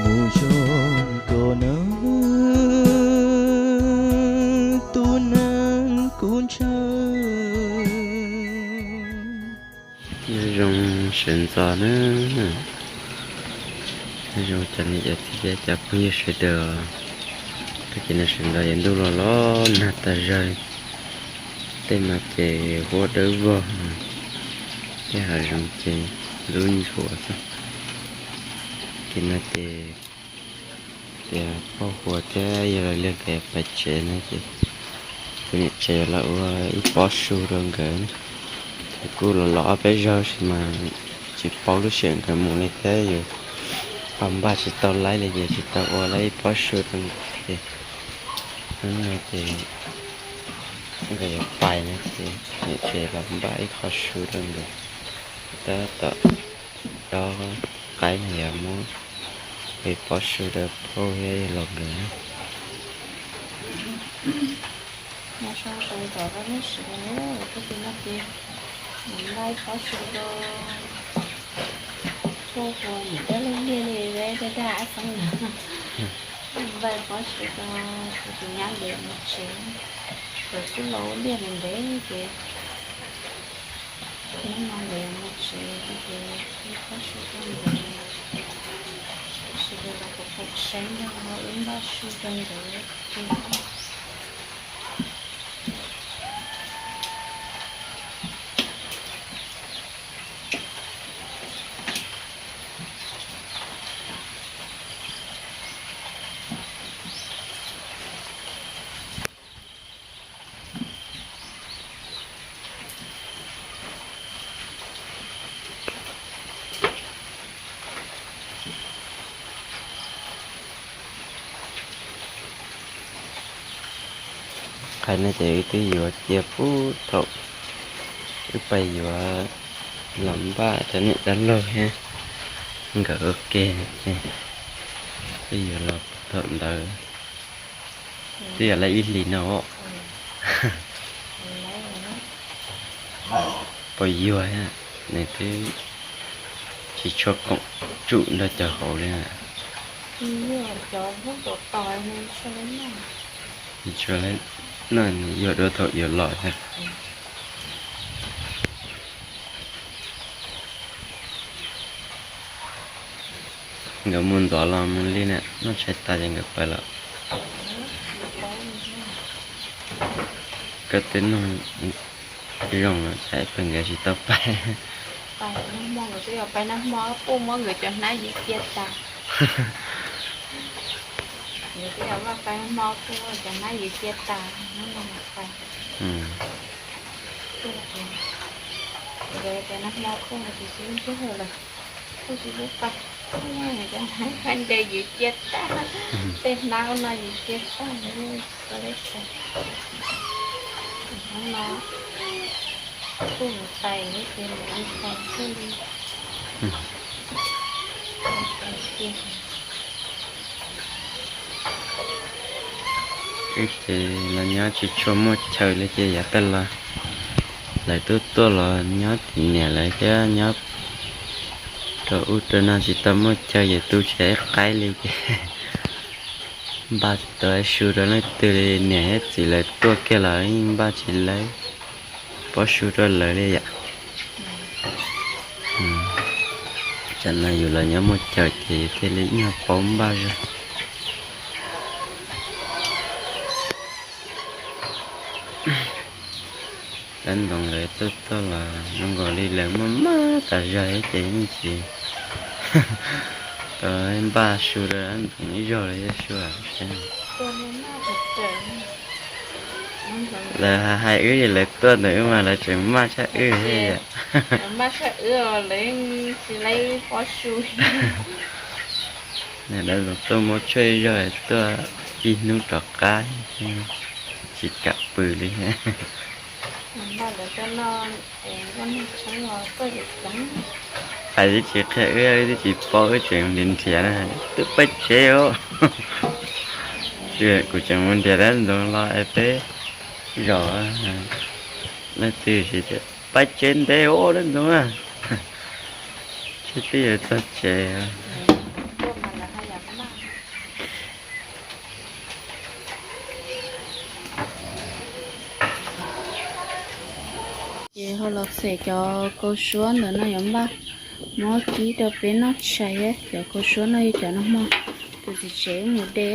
Mus zoo koj na, tus neeg kuv ntshaw. Nyob zoo sawv ntxov na, nyob zoo cov niam cov txiv thiab cov phooj ywg sawv daws. Tag kis no sawv ntxov yuav ntuj los los nag tas zog li. Tej no ces huab dawb vog, tej hav zoov ces ntxub ntsuav xwb. Kis no ces tias Phauj Huas thiab yawg Laus Liag nkawd pais tsev no ces kuv niam tsev los ua ib pob su rau nkawd. Ces kuj los los ob peb zaug sis mas tsis paub lub sij hawm nkawd mus li thiab yus ho npaj tsis tau laib li ces tsis tau ua laib ib pob su rau nkawd ces hnub no ces nkawd yuav pais no ces niam tsev los npaj ib qho su rau nkawd. Tab tom dob qaib no yuav muab ib pob su rau Phauj thiab yawg Laus nkawd. Nyob zoo sawv ntxov rau nej sawv daws, tag kis no ces mus npaj ib pob su rau Phauj Huas niam dab laug Liag li dab dab ab xeeb na. Npaj ib pob su rau kuv tus nyab nkawd mus tsev, nkawd kuj los ua liaj ntev ntev ces hnub no nkawd mus tsev ces ib pob su rau nkawd, sawv daws los kuv phoom saib no wb npaj su rau nkawd. Qhov no ces wb twb yuav cia puag thaum wb pais yuav los npaj rau niam dab laug thiab nkawd ua ke, twb yuav los thaum ntawd, twb yog lawm ib hlis no. Puas yuag, nws twb tsis tshua koom tsum nrog cov hauv li. Tsis tshua, no nws yuag dua thaum yuav los thiab. Nkawd mus ntxov los mus li na, noj tshais tas ces nkawd pais lawm. Koj twb nug zoo lawm, tsam ib pliag nkawd tsis tau pais. Pais nag hmo, nkawd twb yog pais nag hmo, kuj muab nkawd cov hnab yws cia tas. Nkawd twb yog pais nag hmo, kuj muab cov hnab yws cia tas, hnub no pais. Nkawd tias nag hmo kuj mus tsis sib ntsib lawm, kuj tsis pub pais. Cov hnab khaub ncaws yws cia tag, tej hnab ub no yws cia tag, kuj hnub no kuj mus pais ces mus li pais xwb li. Wb ces los nyob tsis tshua muaj chaw li ces yav tag los lawv tuaj tuaj los nyob tim niam lawv thiab nyob rau ub rau no tsis tau muaj chaw ces tu tsis tau ib qaib li ces npaj tsis tau ib su rau leej twg li, niam thiab txiv lawv tuaj kiag los yeej npaj tsis tau pob su rau lawv li yom. Tsam no yus los nyob muaj chaw ces thiaj li nyuag paub npaj zog. Dab Ntxoov lawv tuaj tuaj los zoo nkaus li lawv maj maj tas zog thiab ces yeej tsis tau npaj su rau Dab Ntxoov ib zaug li thiab sua. Lawv hais wb es lawv tuaj ntawm wb mas lawv tseem maj tshaj wb thiab yom. Maj tshaj wb, lawv tsis laib pob su. Dab Ntxoov tuaj muab tshuaj ib zaug tuaj ib hnub rov qab, tsis kam pw li. Hais twb tsis qhia wb, wb twb tsis paub, wb tseem nrhiav nrhiav na, twb pab tsev os. Kuv tseem mus nrhiav Dab Ntxoov los es peb zaum leej twg pab tsev ntev os Dab Ntxoov a. Tseem twb yuav txog tsev. Xes cov kua suab ntawm no yuav npaj muab kib rau peb noj tshais thiab. Cov kua suab no yog cov nag hmo tus txiv tsev mus de.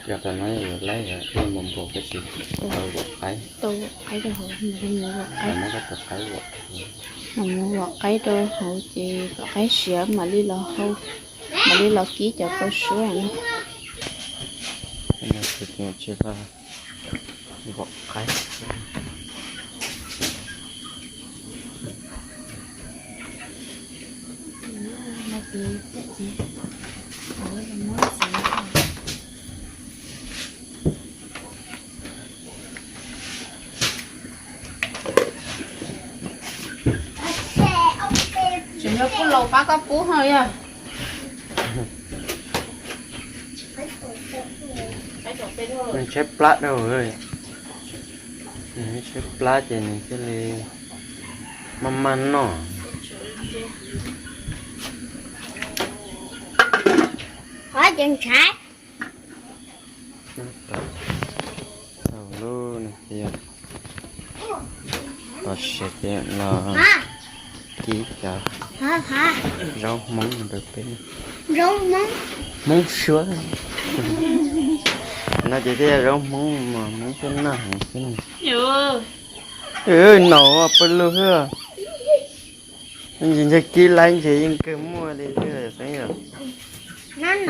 Cov no yuav laib ib npaum npaum tab sis tau vom qaib, tau qaib rau hauv, muab koj tus qaib vom, muab vom qaib rau hauv ces kom qaib siav mam li los hau, mam li los kib cov kua suab no. Tsis los vom qaib. Tsis yog kuj laus pab koj pub ho yog. Nws tshaib plab dhau, nws tshaib plab ces nws thiaj li maj maj noj. Qhov ces ntshav. Tau lub no ces los sis ces los kib cov zaub Hmoob rau peb. Zaub Hmoob, Hmoob Suav. No ces thiaj yog zaub Hmoob mas Hmoob thiaj noj heev xwb. Naum pw lug xwb. Ntsis ntsis kib laib ntsis yeej kawg muaj li xwb xeeb yom.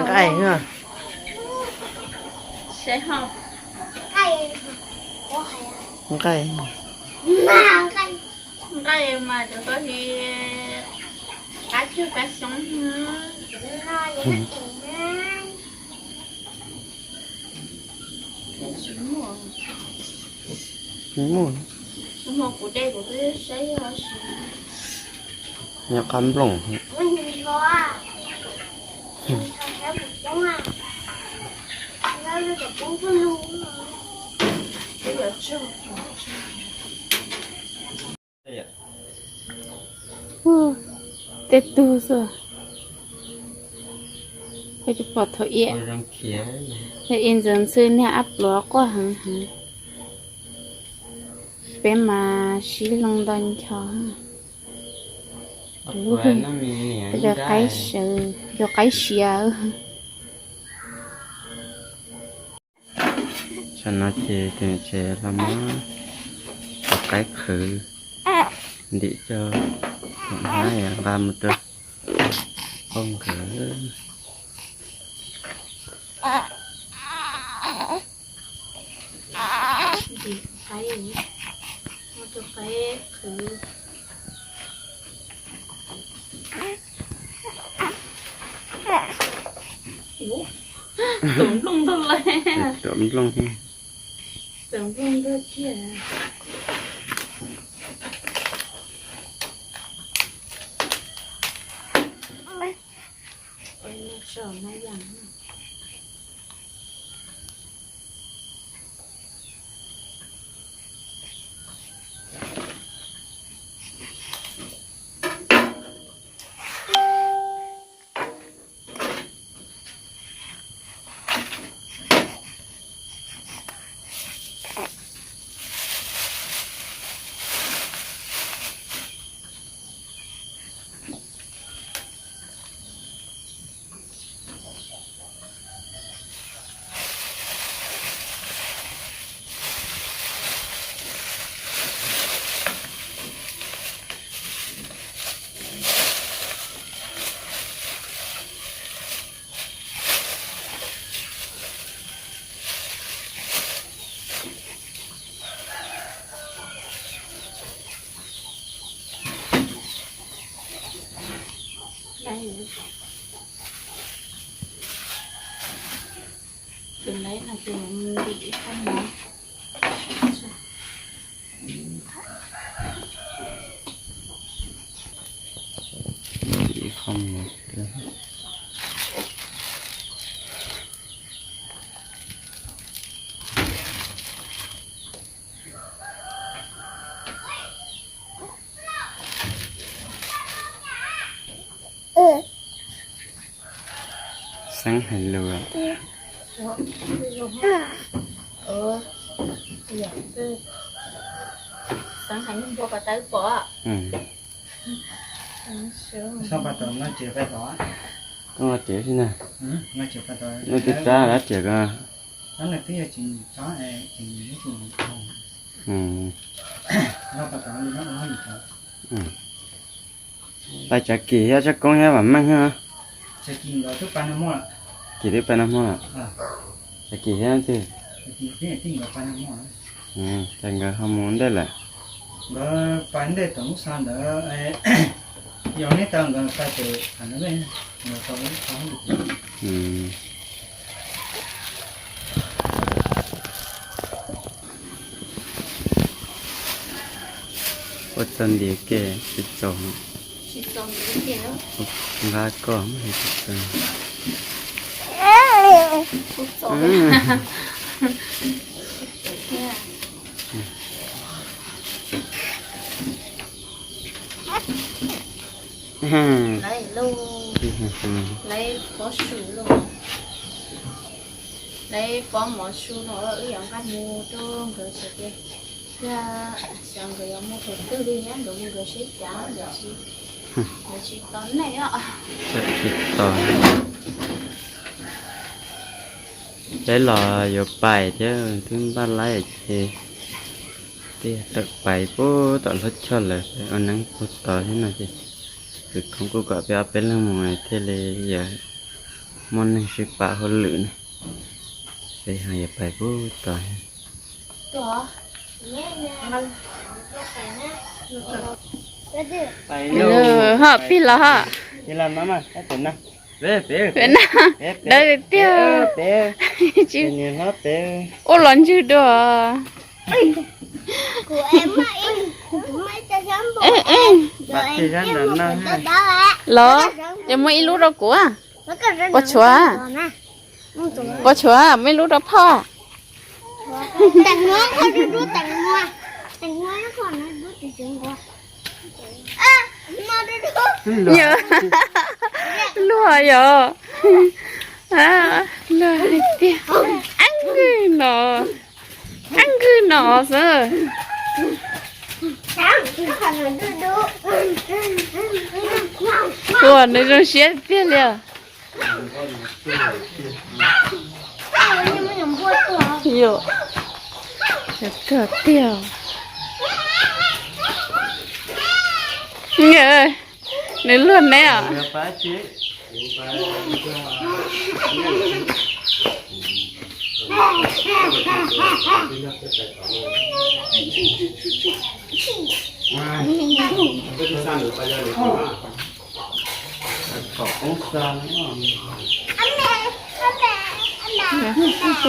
Nqaij xwb. Nqaij. Nqaij mas cov koj hi qab cug qab xyoob. Muaj, muaj qab nplooj. Tej tug xwb. Peb tsis pom thaum iab. Thaum ib ntxwv ntxhw niag ab pluav quaj heev heev. Peb mas sib hloov nto ncho. Lub, cov qaib siav, cov qaib siav. Tam no ces tus niam tsev los muab cov qaib qhwv ntim coj mus nqa mus rau pog nkawd. Ntim qaib, muab cov qaib qhwv. Tuam nplooj ntag lauj. Tuam nplooj. Tuam nplooj ntag tiag. Tus leb no ces ntim ib qho mov. Ntim ib qho mov. Xeeb hais lus. Xeev heev npua pas tawv pom. Koj tiav xwb na. Noj twb tsab lawm tiag ko. Pais tsav kis thiab tsob koob thiab vam meej thiab. Kis twb pais nag hmo lawm. Tsav kis thiab twg? Ces nkawd ho mus ntej lawm. Nkawd pais ntej tom lub xav ntawd, yog neb tau nkawd pais ces nkawd tau lub xav. Ua txog ntiav ke tsis txaus, nqa koj tsis txaus. Lawv, lawv pob su los, lawv pob mov su no wb yuav nqa mus rau nkawd sawv daws, yog xyov nkawd yuav mus thaum twg li thiab, nkawd mus nkawd sib cav, nkawd tsis tos nej os. Tsis tos. Peb los yuav pais thiab twb npaj laib ces tej tawm pais puag tom lub choj lawm, ua neeb puag tod thiab no ces kwv khoob kuj kom peb ob peb leeg mus thiaj li yuav muaj neeg sib pab hauj lwm na. Peb ho yuav pais puag tod. Ho pig los ho. Peb na, dawb tiag. Ua los ntswg dua. Los, ces muaj ib lub rau kuv. Puas tshuav? Puas tshuav? Muaj ib lub rau phauj. Luag yog, luag hais tias, ab, no, ab, nkwg no xwb. Ua nws zoo siab tiag li. Yog, yog kawg tiag. Nws luag neb os.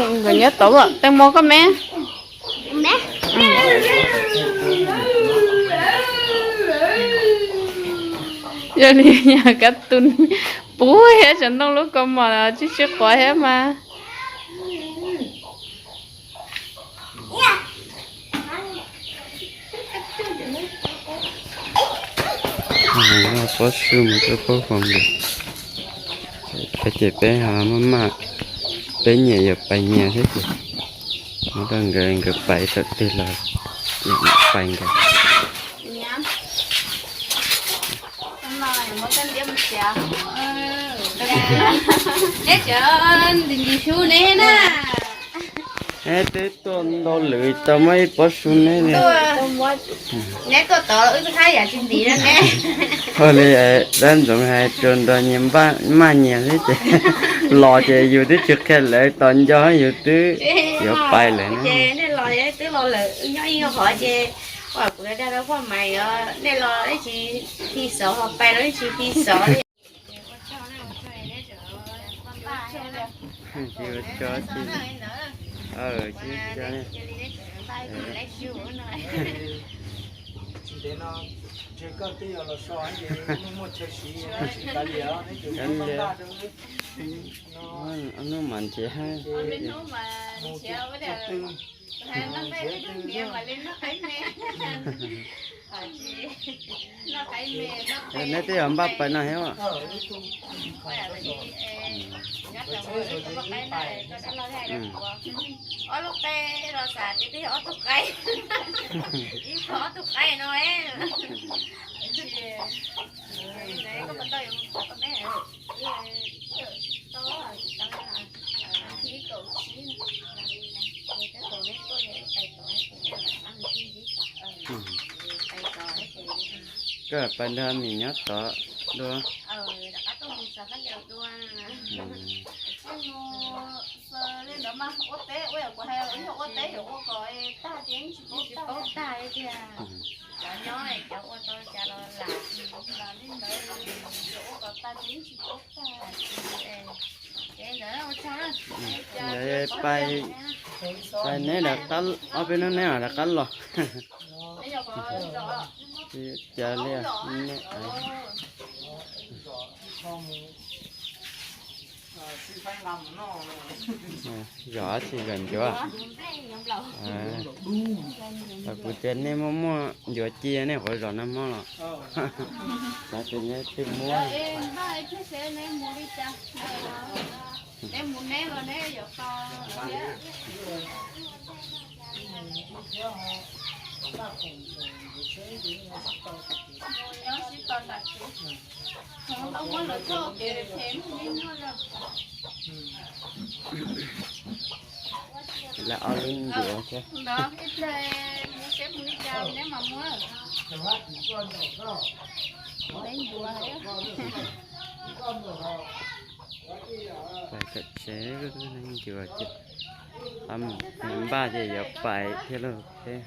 Nkawd nyob tod, teej mo koj me. Yog li yog kab tus puag thiab tsav ntoo lub kaus mom tsw tsw quav thiab mas. Pob su mus rau pob foos lawm. Peb ces peb ho maj maj, peb nyias yuav pais nyias thiab ces muab rau nkawd, nkawd pais thaum twg los pais nkawd. Neb twb tuaj ntau lwm tau muab ib pob su neb li. Neb tuaj tod wb twb hab yam tsis ntim no ne. Ua li dab ntxoov hais rau nrog nyias maj nyias xwb ces los ces yus twb tsis qhia lawv tos nco yus twb yuav pais lawm. Ces nej los twb los lawm, wb nyob ib qhov ces kuv dag rau phoj mais, nej los ib tsis fi xov, ho pais los ib tsis fi xov. Hnub mas nrhiav, Neb twb yog npaj pais no thiab. Ob lub qe los xav tias twb yog ob tug qe, ib qho ob tug qe no. Koj pais nrog Mim nyob tod dua. Pais neb, ob peb hnub neb mam rov qab los. Cas li, zov tsis zov ncuav. Kuv tias nej muaj muaj ncuav ci nej qhuav zov nag hmo los. Xav tias neb twb muab. Lawv ob lub ncuav thiab. Pais tom tsev, ncuav ces npaj ces yuav pais thiab lauj peb.